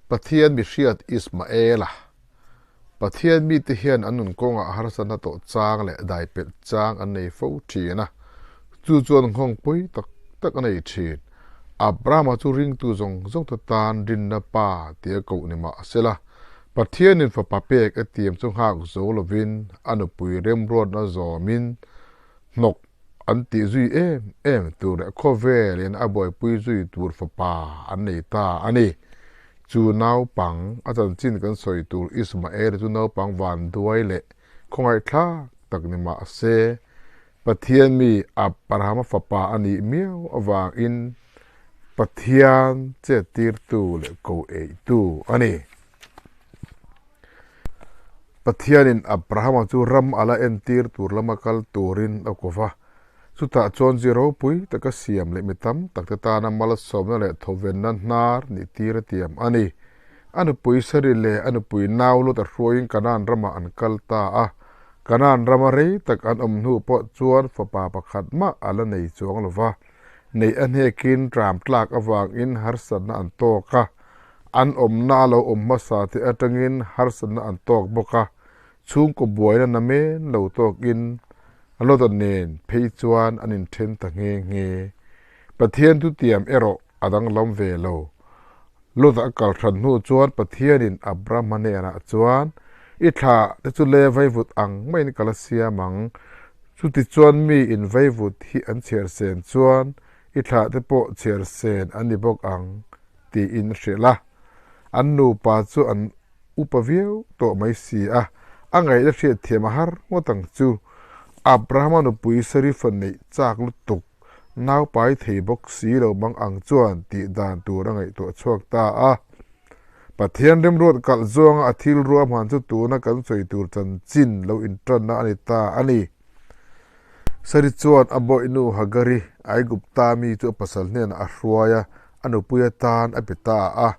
Pathian mihriat Ismaela. Pathian mite hian an nun kawngah harsatna tawh chang leh daipelh chang an nei fo thin a, chu chuan nghawng pawi tak tak a nei thin. Abrahama chu ringtu zawng zawng te tan rinna pa tia koh ni mah sela, Pathianin fapa pek a tiam chu nghak zo lovin a nupui remruatna zawmin hnawk an tih zui em em tur leh khawvelin a buaipui zui tur fapa an nei ta a ni. Chu naupang a chanchin kan sawi tur Ismael chu naupang vanduai leh khawngaihthlak tak ni mah se, Pathian mi Abrahama fapa a nih miau avangin Pathian chettirtu leh ko eitu a ni. Pathianin Abrahama chu ram a la entir tur lama kal turin a ko va. Chutah chuan zi ropui taka siam leh mi tam takte tana malsawmna leh thawvenna hnar nih tir a tiam a ni. A nupui Sari leh a nupui nau Lot a hruaiin Kanaan ramah an kal ta a. Kanaan rama rei tak an awm hnu pawh chuan fapa pakhat mah a la nei chuang lo va. Neih a hnekin tram tlak avangin harsatna an tawk a. An awmna a lo awm hmasa te atangin harsatna an tawk bawk a, chhungkaw buaina na men lo tawkin a lawta nen phei chuan an inthen ta nghe nghe. Pathian thutiam erawh a danglam ve lo. Lawta a kal hran hnu chuan Pathianin Abrahama hnenah chuan, I thla te chu le vaivut ang maiin ka la siam ang, chutichuan mi in vaivut hi an chhiar sen chuan i thla te pawh chhiar sen an ni bawk ang. tiin a hrilh a. An nupa chu an upa viau tawh mai si a, a ngaihna hriatthiam a har ngawt ang chu. Abrahama nupui Sarifa neih chak lutuk, naupai thei bawk si lo mang ang chuan tih dan tur a ngaihtuah chhuak ta a. Pathian remruat kalh zawnga a thil ruahman chu tuna kan sawi tur chanchin lo intanna a ni ta a ni. Sari chuan a bawihnu Hagari, Aigupta mi chu a pasal hnenah a hruai a, a nupui atan a pe ta a.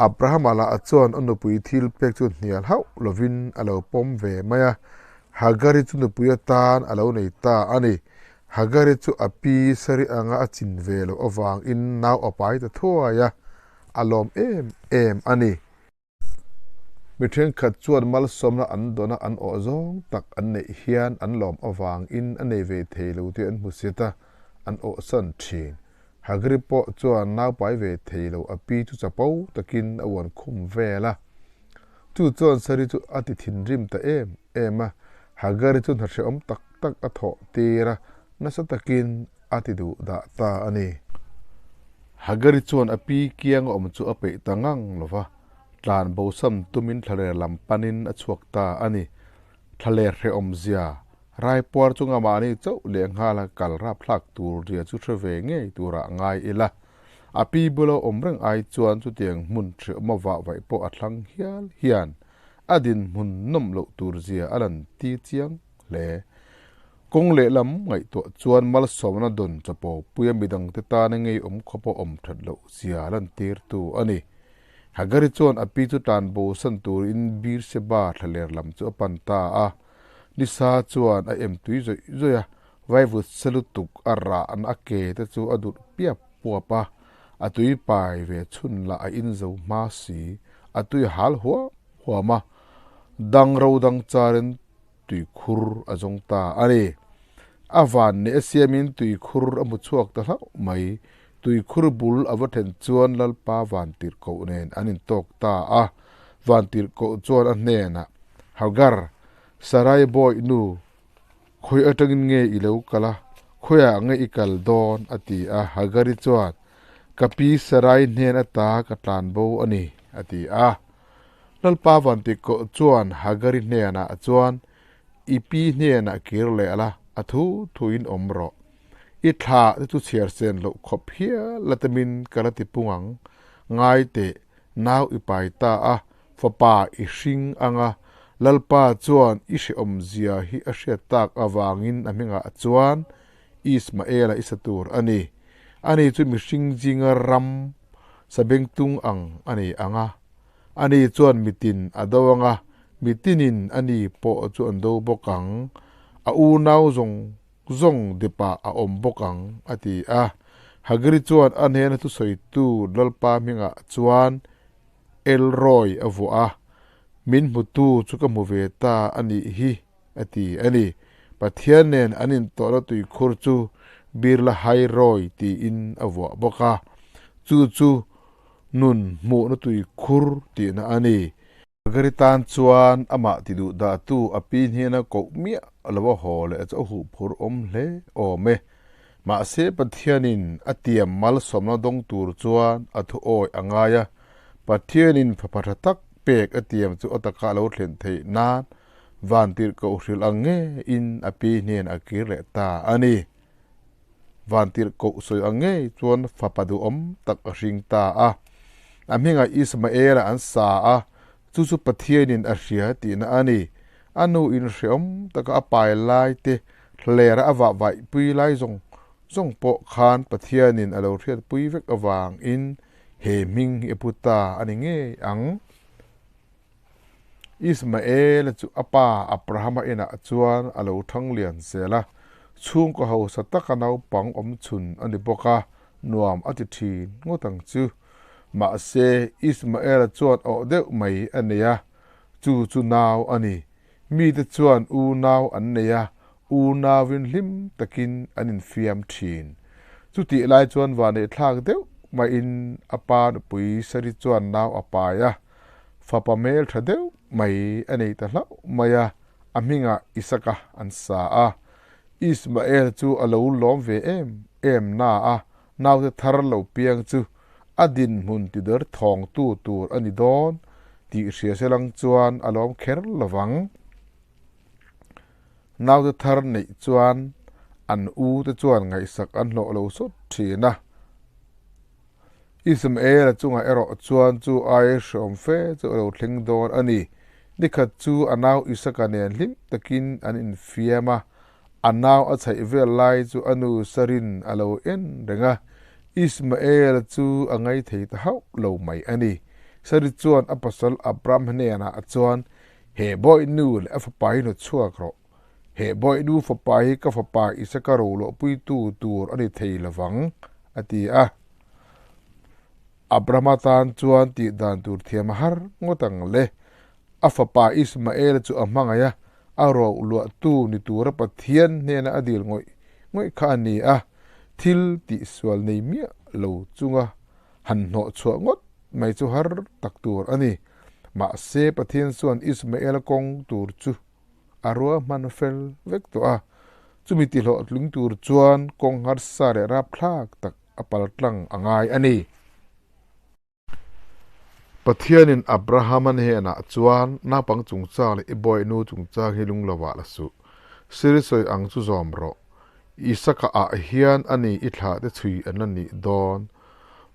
Abrahama lah chuan a nupui thil pek chu hnial hauh lovin a lo pawm ve mai a, Hagari chu nupui atan a lo nei ta a ni. Hagari chu a pi Sari anga a chin ve loh avangin nau a pai ta thuai a, a lawm em em a ni. Mi thenkhat chuan malsawmna an dawn a, an awh zawng tak an neih hian an lawm avangin a nei ve thei lo tih an hmu sit a, an awhsan thin. Hagri pawh chuan naupai ve thei lo a pi chu chapo takin a uan khum vel a. Chu chuan Sari chu a ti thinrim ta em em a, Hagari chu hna hrehawm tak tak a thawh tir a, nasa takin a ti duh dah ta a ni. Hagari chuan a pi kiang a awm chu a peih ta ngang lo va, tlan bosam tumin thlaler lam panin a chhuak ta a ni. Thlaler hrehawm zia, raipuar chunga mahni chauh leh nghala kal rapthlak tur ria chu hre ve ngei turah ngai ila. A pi bula awm reng ai chuan chutiang hmun hrehawm a vah vaih pawh a thlang hial hian a dinhmun nawm loh tur zia a lan ti chiang hle. Kawng lehlam ngaihtuah chuan malsawmna dawn chapo puia midangte tana ngeiawm khawpa awm that loh zia lantirtu a ni. Hagari chuan a pi chu tan bosan turin Beersheba thlaler lam chu a pan ta a. Nisa chuan a em tui zawih zawih a, vaivut se lutuk a rah na a ke te chu a durh piap puap a, a tui pai ve chhun lah a in zo hma si, a tui hal huam huam a, dang ro dang charin tuikhur a zawng ta a ni. A van neh a siamin tuikhur a hmu chhuak ta hlauh mai. Tuikhur bul a va then chuan Lalpa Vantirhkoh nen an intawk ta a. Vantirhkoh chuan a hnenah, Hagar, Sarai bawi nu, khawi atangin nge i lo kal a? Khawiah nge i kal dawn? a ti a. Hagari chuan, Ka pi Sarai hnen ata ka tlan bo a ni, a ti a. Lalpa Vantikawh chuan Hagari hnenah chuan, I pi hnenah kir leh la, a thu thuin awm rawh. I thla te chu chhiar sen loh khawp hial la temin ka la ti pung ang. Ngai teh, nau i pai ta a, fapa i hring ang a. Lalpa chuan i hrehawmzia hi a hriat tak avangin a hmingah chuan Ismaela i sa tur a ni. Ani chu mihring zinga ram sabengtung ang a ni ang a. Ani chuan mitin a do ang a, mitinin ani pawh chu an do bawk ang. A unau zawng zawng dipah a awm bawk ang, a ti a. Hagri chuan a hnena thusawitu Lalpa hmingah chuan, El Roi a vuah a, Min hmutu chu ka hmu ve ta a nih hi, a ti a ni. Pathian nen an intawhna tuikhur chu Birlahai Roi tiin a vuah bawk a, chu chu nun hmuhna tuikhur tihna a ni. Margaret tan chuan amah ti duh dahtu a pi hnena koh miah lo a haw leh chu a huhphur awm hle awm e. Mahse Pathianin a tiam malsawmna dawng tur chuan a thu awi a ngai a, Pathianin fapa tha tak pek a tiam chu a taka a lo thlen theih nan vantirhkoh hrilh ang ngeiin a pi hnen a kir leh ta a ni. Vantirhkoh sawi ang ngei chuan fapa duhawm tak a hring ta a. A hmingah Ismaela an sa a, chu chu Pathianin a hria tihna a ni. A nu in hreawm taka a pai lai te, hlera a vah vaihpui lai zawng zawng pawh khan Pathianin a lo hriatpui vek avangin he hming hi a pu ta a ni ngei ang. Ismaela chu a pa Abrahama inah chuan a lo thang lian zel a, chhungkaw hausa taka naupang awm chhun a ni bawk a, nuam a ti thin ngawt ang chu. Mahse, Ismaela chuan awh deuh mai a nei a, chu chu nau a ni. Mite chuan unau an nei a, unauin hlim takin an infiam thin. Chutih lai chuan vaneihthlak deuh maiin a pa nupui Sari chuan nau a pai a, Fapa hmel tha deuh mai a nei ta hlauh mai a, a hmingah Isaka an sa a. Ismael chu a lo lawm ve em em na a, naute thar lo piang chu a dinhmun ti der thawngtu tur a ni dawn tih hria se lang chuan a lawm kher lo vang. Naute thar neih chuan an u te chuan ngaihsak an hlawh lo sawt thin a. Ismael-a chungah erawh chuan chu ai hreawm fe chu a lo thleng dawn a ni. Nikhat chu a nau Isaka nen hlim takin an infiam a, a nau a chhaih vel lai chu a nu Sarin a lo en reng a. Ismael-a chu a ngaithei ta hauh lo mai a ni. Sari chuan a pasal Abraham hnenah chuan, He bawi nu leh a fapa hi hnawtchhuak rawh. He bawihnu fapa hi ka fapa Isaka roluahpuitu tur a ni thei lovang, a ti a. Abrahama tan chuan tih dan tur thiam a har ngawt ang le. A fapa Ismaela chu a hmangaih a, a roluahtu ni tura Pathian hnena a dil ngawih ngawih kha a ni a. Thil tihsual nei miah lo chunga han hnawhchhuah ngawt mai chu har tak tur a ni. Mahse Pathian chuan Ismaela kawng tur chu a ruahman fel vek tawh a, chumi tihlawhtling tur chuan kawng harsa leh rapthlak tak a pal tlang a ngai a ni. Pathianin Abrahama hnenah chuan, Naupang chungchang leh i bawihnu chungchang hi lung lovah la suh. Siri sawi ang chu zawm rawh. Isaka ah hian a ni i thlah te chhui an la nih dawn.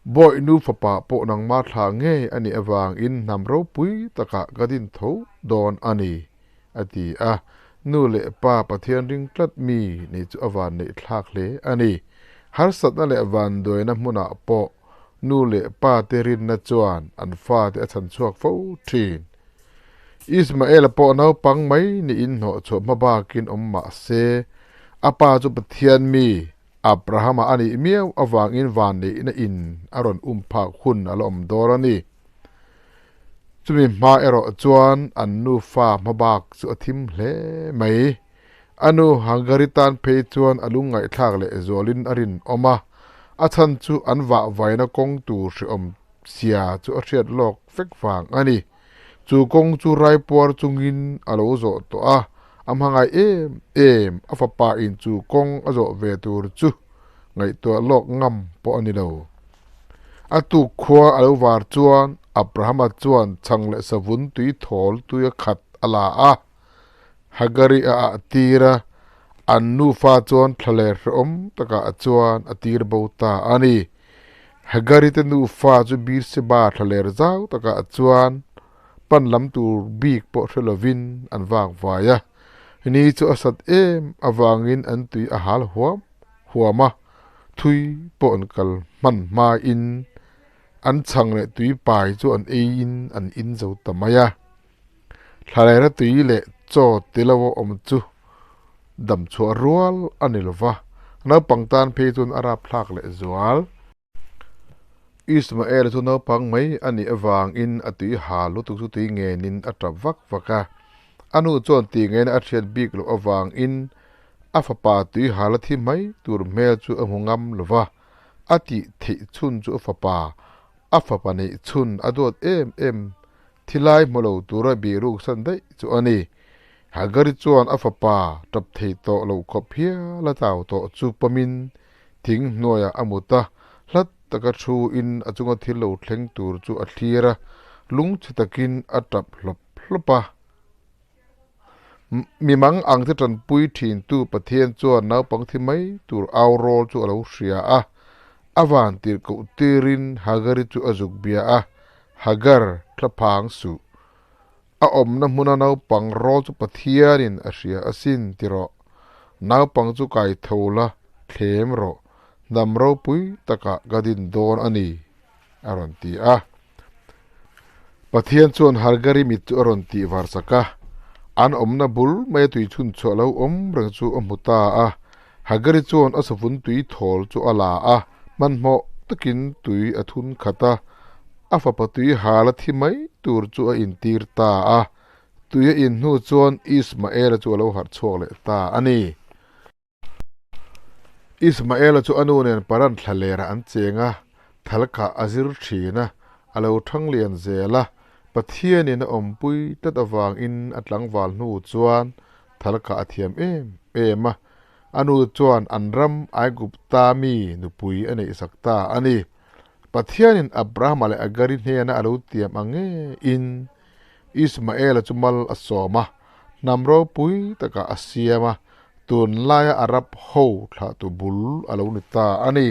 Bawihnu fapa pawh nangmah thlah ngei a nih avangin hnam ropui takah ka din tho dawn a ni, a ti a. Nu leh pa Pathian ring tlat mi nih chu a van neih thlak hle a ni. Harsatna leh vanduaina hmunah pawh nu leh pa te rinna chuan an fate a chhan chhuak fo thin. Ismaela pawh naupang mai niin hnawhchhuah hma bakin awm mah se, a pa chu Pathian mi, Abrahama a nih miau avangin vanneihna in a rawn um phak hun a la awm dawn a ni. Chumi hma erawh chuan an nufa hmabak chu a thim hle mai. A nu Hagari tan phei chuan a lungngaihthlak leh zualin a rinawm a, a chhan chu an vahvaina kawng tur hrehawm sia chu a hriat lawk vek vang a ni. Chu kawng chu raipuar chungin a lo zawh tawh a, a hmangaih em em, a fapa in chu kawng a zawh ve tur chu ngaihtuah lawk ngam pawh a ni lo. A tuk khua a lo var chuan Abrahama chuan chhang leh savun tui thawl tui a khat a la a, Hagari a ah tir a, an nufa chuan thlaler hrehawm takah chuan a tir bo ta a ni. Hagari te nufa chu Beersheba thlaler zau takah chuan pan lam tur bik pawh hre lovin an vak vai a. Ni chu a sat em avangin an tui a hal huam huam a, thui pawh an kal hman hmain an chhang leh tui pai chu an eiin an in zo ta mai a. Thlalera tui leh chaw ti lo a awm chu dam chhuah rual a ni lo va, naupang tan phei chuan a rapthlak leh zual. Ismaela chu naupang mai a nih avangin a tui hal lutuk chu tui ngenin a tap vak vak a. A nu chuan tih ngeina a hriat bik loh avangin a fapa tui hal a thi mai tur hmel chu a hmu ngam lo va, a tih theih chhun chu a fapa, a fapa neih chhun a duat em em Thilai hmu lo tura bihruk san daih chu a ni. Hagari chuan a fapa tap thei tawh lo khawp hial a tau tawh chu pawmin thing hnuaiah a mut a, hlat taka thu in a chunga thil lo thleng tur chu a thlir a, lungchhe takin a tap hlawp hlawp a. Mi mang ang te tanpui thintu Pathian chuan naupang thi mai tur au rawl chu a lo hria a, a van tirh koh tirin Hagari chu a zuk bia a, Hagar, thlaphang suh. A awmna hmuna naupang rawl chu Pathianin a hria asin ti rawh. Naupang chu kai tho la, thlem rawh. Hnam ropui takah ka din dawn a ni, a rawn ti a. Pathian chuan Hagari mit chu a rawn tih var sak a, an awmna bul maia tui chhun chhuah lo awm reng chu a hmu ta a. Hagari chuan a savun tui thawl chu a la a, hmanhmawh takin tui a thun khat a, a fapa tui hal a thi mai tur chu a intir ta a. Tui a in hnu chuan Ismaela chu a lo harh chhuak leh ta a ni. Ismaela chu a nu nen Paran thlalerah an cheng a, thalkah a zir thin a, a lo thang lian zel a. Pathianin a awmpui tlat avangin a tlangval hnu chuan thalkah a thiam em em a. A nu chuan an ram Aigupta mi nupui a neihsak ta a ni. Pathianin Abrahama leh Agari hnena a lo tiam ang ngeiin Ismaela chu mal a sawm a, hnam ropui takah a siam a, tunlaia Arab ho thlahtu bul a lo ni ta a ni.